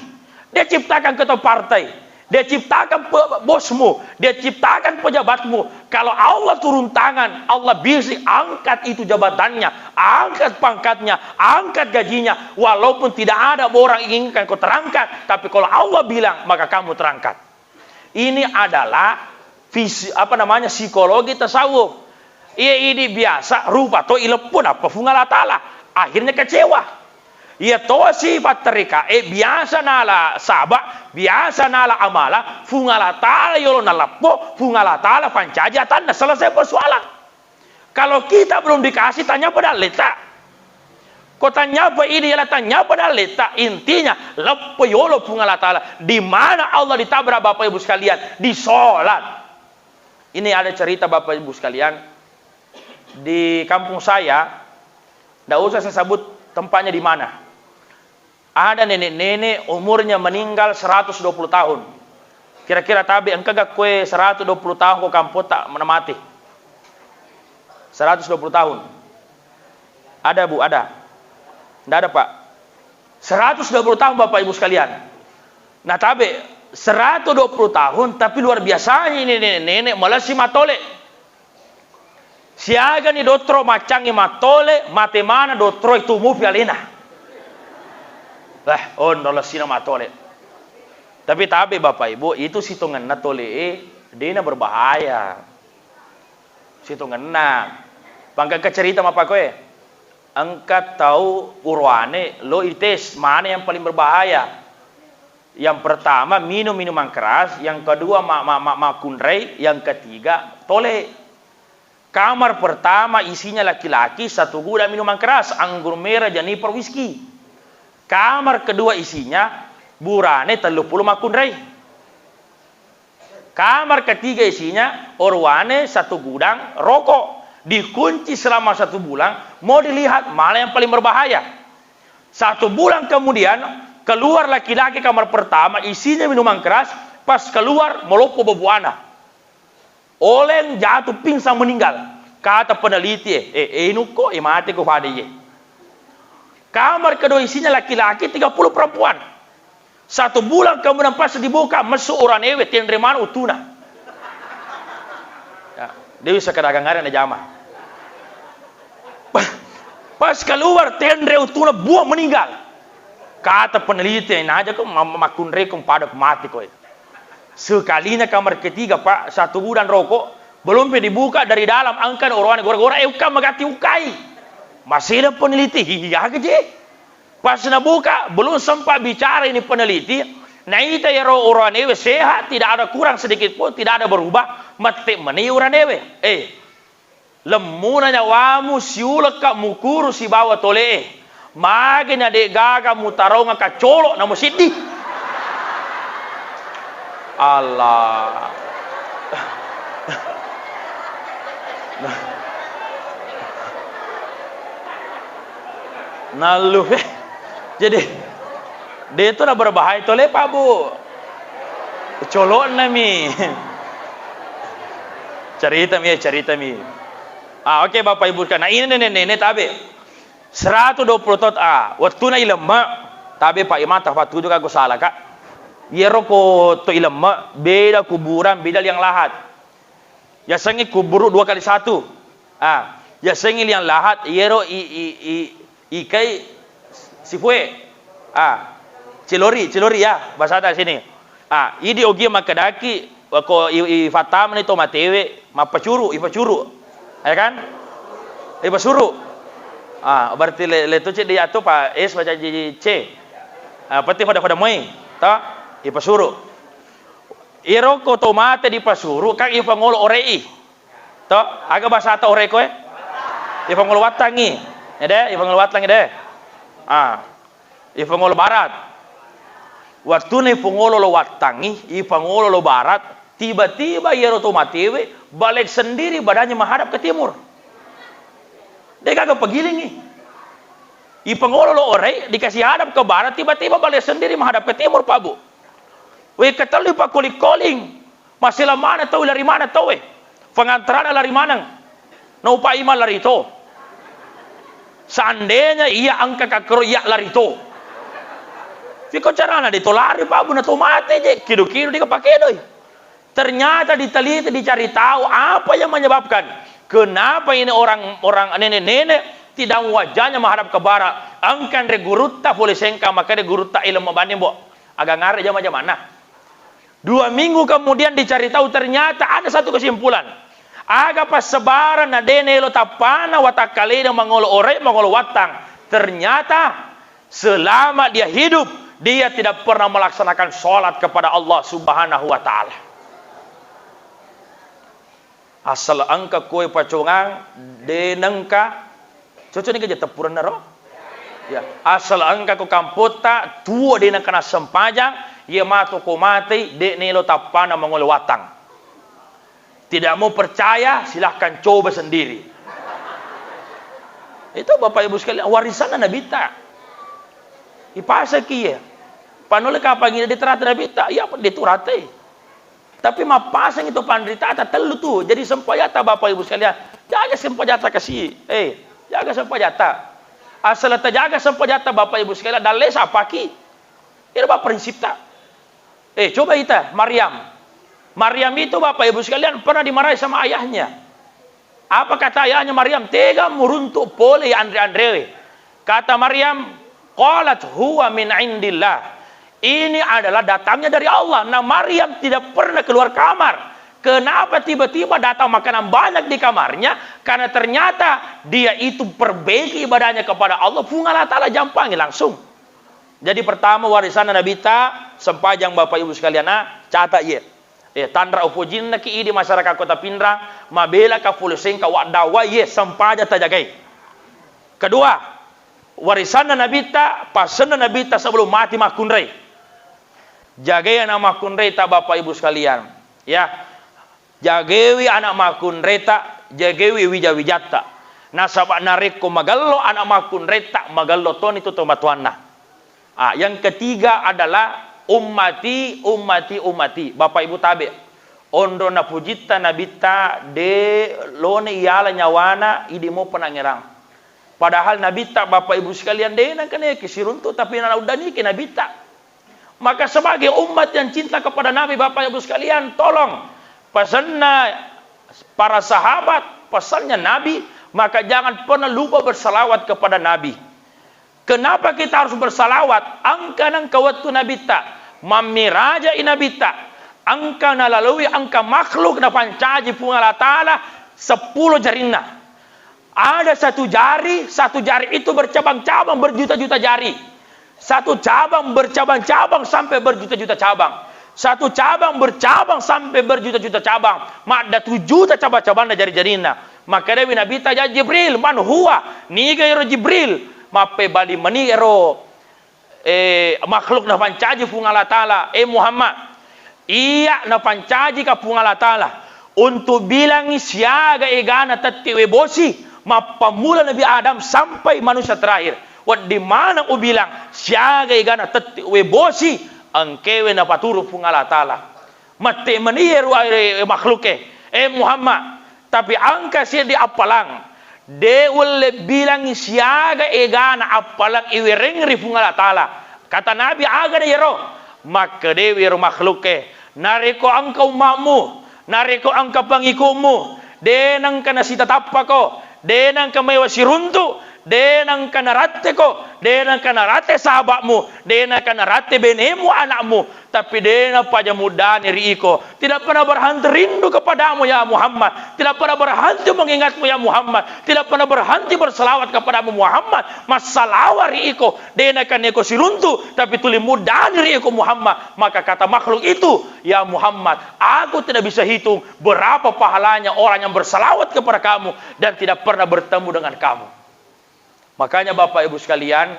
Dia ciptakan ketua partai, Dia ciptakan pe-, bosmu, Dia ciptakan pejabatmu. Kalau Allah turun tangan, Allah bisi angkat itu jabatannya, angkat pangkatnya, angkat gajinya. Walaupun tidak ada orang inginkan kau terangkat, tapi kalau Allah bilang, maka kamu terangkat. Ini adalah visi, apa namanya, psikologi tasawuf. Iya, idi biasa rupa to ileppo nappa Fung Allah Ta'ala. Akhirnya kecewa. Iya tosi patterika, eh, biasa nala saba, biasa nala amala, Fung Allah Ta'ala yolo naleppo, Fung Allah Ta'ala pancaji atanna, selesai persoalan. Kalau kita belum dikasih, tanya pada leta. Ko tanya apa ini, ialah tanya pada leta. Intinya, leppo yolo Fung Allah Ta'ala. Di mana Allah ditabrak, Bapak Ibu sekalian? Di sholat. Ini ada cerita, Bapak Ibu sekalian. Di kampung saya, ndak usah saya sebut tempatnya di mana. Ada nenek-nenek umurnya meninggal seratus dua puluh tahun. Kira-kira tabe engka gak kue seratus dua puluh tahun ko kampung tak mana mati? Seratus dua puluh tahun. Ada, Bu, ada. Ndak ada, Pak. Seratus dua puluh tahun, Bapak Ibu sekalian. Nah, tabe seratus dua puluh tahun, tapi luar biasanya ini nenek-nenek malessi matole. Siagani dottoro maccangngi mattole, mate mana dottoro itu mupi alena. Eh, onno lessina mattole. Tapi tabe Bapak Ibu, itu sitongenna tole e, dena berbahaya. Sitongenna. Pangka cerita mappakoe. Engka tau uroane lo ites mana yang paling berbahaya. Yang pertama minum minuman keras, yang kedua ma-, ma-, ma-, makunrai, yang ketiga tole. Kamar pertama isinya laki-laki, satu gudang minuman keras, anggur merah, Janiper, whisky. Kamar kedua isinya burane tellu puluh makunrai. Kamar ketiga isinya oruane satu gudang rokok. Dikunci selama satu bulan, mau dilihat mana yang paling berbahaya. Satu bulan kemudian, keluar laki-laki kamar pertama, isinya minuman keras, pas keluar, meloppo bebuana. Oleng jatuh pingsan meninggal. Kata peneliti, eh, eh, eh, inukko, eh, mate ko fade ye. Kamar kedua isinya laki-laki, tiga puluh perempuan. Satu bulan kemudian pas dibuka, messu oroanewe, tenre maneng utuna. Ya, de wisseng kadagang are na jama. Pas keluar, tenre utuna, buang, meninggal. Kata peneliti, naja ko ma-, ma-, makunre ko pada ko mati ko. Sekalinya kamar ketiga, Pak, satu gudang rokok, belum pe dibuka dari dalam, angkan oroane gora-gora, eh, uka magatti ukai. Masih ada peneliti, iya aja je. Pas nabuka, belum sempat bicara ini peneliti, naita iyaro oroanewe sehat, tidak ada kurang sedikit pun, tidak ada berubah, mette meni oroanewe. Eh, lemmuna nyawamu siulekka mukuru sibawa tole e. Magi na de'gaga mutaraunga kacolo namo siddi. Allah. Nallu, eh. Jadi, de tu na berbahaya tole, Pak, Bu. Colokna mi. Cerita mi, cerita mi. Ah, oke, Bapak Ibu sekalian. Nah, ini nenek-nenek tabe. Seratus dua puluh tahun, ah, wettuna ilemme, tabe Pak Imam, tafatuju ka ko salaka. Iyaro ko to ilemme, beda kuburan, beda liang lahat. Yasengnge kuburu dua kali satu. Ah, yasengnge liang lahat, iyero i, i, i, ikai sifue. Ah, cilori, cilori ya, bahasata sini. Ah, idi ogi makkedaki, wako i, i, fattamani to matewe, mappacuru, ipacuru. Ya kan? Ipasuru. Ah, berarti le, le tu ceddi atu pa S baca ji C. Ah, peti pada-pada moi, ta? Ipasuru. Iyero ko to mate dipasuru, kan ifangolo ore'i. To, aga bahasata ore koe? Ifangolo wattangngi. Ede, ifangolo wattangngi de. Ah. Ipangolo barat. Wattuna ipangolo lo wattangngi, ipangolo lo barat, tiba-tiba iyaro to matewe balik sendiri badannya menghadap ke timur. Degaga pagilingi. Ipangolo lo ore, dikasih hadap ke barat, tiba-tiba balik sendiri menghadap ke timur, Pak Bu. Wé, ketellu ipakkoling-koling. Masela maneng tau lari maneng tauwé. Pengantarana lari maneng. Naupa imang lari to. Seandainya iya engka kakkero iya lari to. Iko carana de to lari, Pak Bu, na to mate je. Kido-kido dika pakedoi. Ternyata diteliti, dicari tahu apa yang menyebabkan kenapa ini orang-orang nenek-nenek tidak wajahnya menghadap ke barat. Engka anre gurutta pole sengka, maka de gurutta ilmu banding, Bo. Aga ngare jama-jamanna. Dua minggu kemudian dicari tahu, ternyata ada satu kesimpulan. Aga passebaran na de nelo tappana watakkalena mangolo ore, mangolo wattang. Ternyata selama dia hidup, dia tidak pernah melaksanakan sholat kepada Allah Subhanahu wa Ta'ala. Asal engka koe pacongang, de nengka, cocok ni keja teppurenna ro? Ya, asal engka ko kampotta, tuo de nengka nassempajang, iya mato ko matei, de nelo tappana mangolo wattang. Tidak mau percaya, silahkan coba sendiri. Itu Bapak Ibu sekalian, warisanna Nabitta. Ipaseki ya. Panole kapang ini diterata Nabitta, iya apa diturate. Tapi mappaseng itu panritata tellu tu. Jadi sempajatta Bapak Ibu sekalian, jaga sempajatta kasi. Eh, jaga sempajatta. Asal tajaga sempajatta Bapak Ibu sekalian, dalle sapaki. Itu Bapak prinsipta. Eh, coba ita, Maryam. Maryam itu Bapak Ibu sekalian pernah dimarahi sama ayahnya. Apa kata ayahnya Maryam? Tega muruntuk pole ya anre-anrewe. Kata Maryam, qalat huwa min indillah. Ini adalah datangnya dari Allah. Nah, Maryam tidak pernah keluar kamar. Kenapa tiba-tiba datang makanan banyak di kamarnya? Karena ternyata dia itu perbaiki ibadahnya kepada Allah, Puang Allah Ta'ala jampangi langsung. Jadi pertama warisanna Nabitta, sempajang Bapak Ibu sekalian, nah, catat ye. Eh, tanra upojinna ki idi masyarakat Kota Pinrang, mabela ka pole sengka waddawa ye sempajang tajagai. Kedua, warisanna Nabitta, pasenna Nabitta sebelum mati makkunrai. Jagai anak makkunraita Bapak Ibu sekalian. Ya, jagewi anak makkunraita, jagewi wija-wijatta. Nasaba narekko magello anak makkunraita, magello toni tu tomatoanna. Ah, yang ketiga adalah ummati, ummati, ummati. Bapak Ibu tabe. Onro napujitta Nabitta de lone iyala nyawana idi mo penangerang. Padahal Nabitta Bapak Ibu sekalian de nangkane ki siruntu tapi na uddani ki Nabitta. Maka sebagai umat yang cinta kepada Nabi, Bapak Ibu sekalian, tolong pesannya para sahabat, pesannya Nabi, maka jangan pernah lupa bersalawat kepada Nabi. Kenapa kita harus bersalawat? Engka nengka wettu Nabitta, mammirajai Nabitta, engka nalalui engka makhluk napancaji Puang Allah Ta'ala seppulo jarinna. Ada satu jari, satu jari itu bercabang-cabang, berjuta-juta jari. Satu cabang bercabang-cabang sampai berjuta-juta cabang. Satu cabang bercabang sampai berjuta-juta cabang. Maddatu juta cabang-cabanna jari-jarinna. Makkedai Nabitta, "Ya Jibril, man huwa?" Niga ero Jibril? Mappebali mani ero eh, makhluk napancaji Puang Allah Ta'ala, eh Muhammad, iya napancajika Puang Allah Ta'ala untuk bilangi siaga egana tetti'we bosi, mappammula Nabi Adam sampai manusia terakhir. Wedding maneng ubilang siaga egana tetti'we bosi, engkewe napaturu Puang Allah Ta'ala. Mette meni ero, eh, makhluke, eh Muhammad, tapi engka seddi appalang, de ulle bilangi siaga egana appalang iwereng ri Puang Allah Ta'ala. Kata Nabi, "Aga de ero?" Makkedewi ero makhluke, "Narekko engka umma'mu, narekko engka pengikutmu, de nengka nasitatappako, de nengka maewa siruntu, de nengka naratteko, de nengka naratte sahaba'mu, de nengka naratte benemu, ana'mu, tapi de napaja muddani ri iko. Tidak pernah berhenti rindu kepadamu, ya Muhammad. Tidak pernah berhenti mengingatmu, ya Muhammad. Tidak pernah berhenti bersalawat kepadamu, Muhammad. Massalawa ri iko, de nengka neko siruntu, tapi tuli muddani ri iko, Muhammad." Maka kata makhluk itu, "Ya Muhammad, aku tidak bisa hitung berapa pahalanya orang yang bersalawat kepada kamu dan tidak pernah bertemu dengan kamu." Makanya Bapak Ibu sekalian,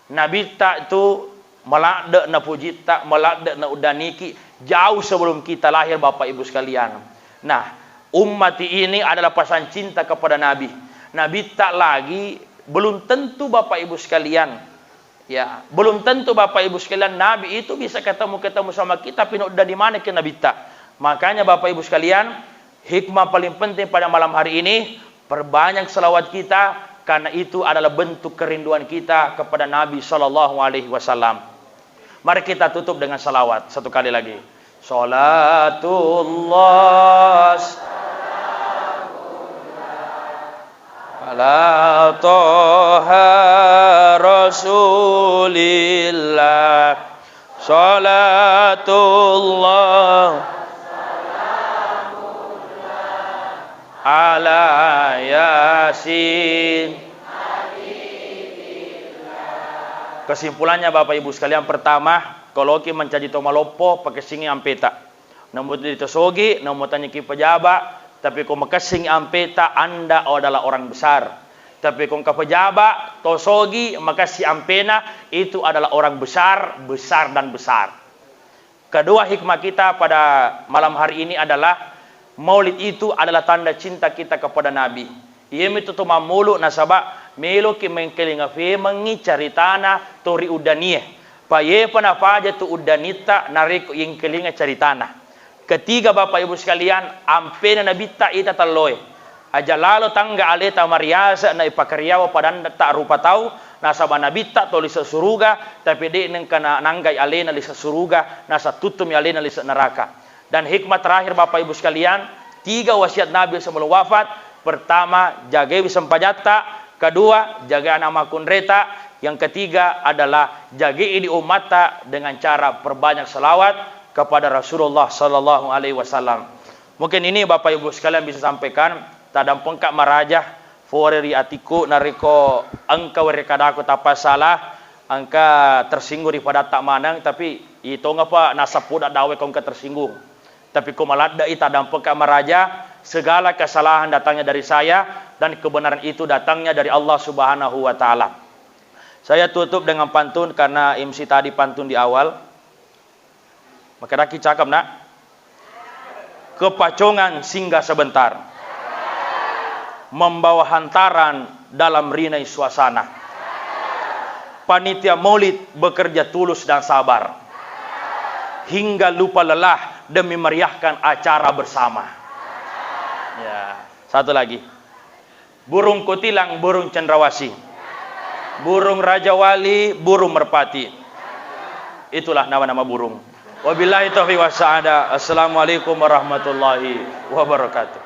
Nabitta itu maladde na pujitta, maladde na uddaniki jauh sebelum kita lahir, Bapak Ibu sekalian. Nah, ummati ini adalah pesan cinta kepada Nabi. Nabitta lagi belum tentu, Bapak Ibu sekalian. Ya, belum tentu, Bapak Ibu sekalian, Nabi itu bisa ketemu-ketemu sama kita, tapi uddani maneng ke Nabitta. Makanya, Bapak Ibu sekalian, hikmah paling penting pada malam hari ini, perbanyak selawat kita, karena itu adalah bentuk kerinduan kita kepada Nabi Sallallahu Alaihi Wasallam. Mari kita tutup dengan salawat satu kali lagi. Salatullah ala Toha Rasulillah. Salatullah ala Yasin. Kesimpulannya, Bapak Ibu sekalian, pertama, koloki mancaji to maloppo, pakessingi ampeta. Namo to sogi, namo tanyaki pejaba, tapi ko makessing ampeta, Anda adalah orang besar. Tapi ko engka pejaba, to sogi, makessing ampena, itu adalah orang besar, besar dan besar. Kedua hikmah kita pada malam hari ini adalah maulid itu adalah tanda cinta kita kepada Nabi. Iyamitu to mammulu nasaba meloki mengkelinga femengi caritana to ri uddanie. Payepa napaja tu uddanitta narekko yengkelinga caritana. Ketiga, Bapak Ibu sekalian, ampena Nabitta ita telloe. Aja lalo tangga aleta mariase na ipakariawa padanna ta rupa tau, nasaba Nabitta to lise suruga, tapi de nengka na-, nanggai alena lise suruga, nasattuttumi alena lise neraka. Dan hikmah terakhir, Bapak Ibu sekalian, tiga wasiat Nabi sebelum wafat. Pertama, jagai sempajatta. Kedua, jagai anak makkunreta. Yang ketiga adalah jagai di umatta dengan cara perbanyak salawat kepada Rasulullah Sallallahu Alaihi Wasallam. Mungkin ini Bapak Ibu sekalian bisa sampaikan, tadampengka maraja, fore ri atiku, narekko engka werekadaku tappa salah, engka tersinggung ri padatta maneng, tapi itongapa nasappuda dawe ko engka tersinggung. Tapi ko maladde'i tadampengka maraja, segala kesalahan datangnya dari saya dan kebenaran itu datangnya dari Allah Subhanahu wa Ta'ala. Saya tutup dengan pantun karena M C tadi pantun di awal. Makedaki cakep, Nak? Kepacongan singgah sebentar, membawa hantaran dalam rinai suasana. Panitia Maulid bekerja tulus dan sabar hingga lupa lelah demi meriahkan acara bersama. Ya, satu lagi. Burung kutilang, burung cendrawasih, burung rajawali, burung merpati. Itulah nama-nama burung. Wabillahi taufiq wassa'adah. Assalamualaikum warahmatullahi wabarakatuh.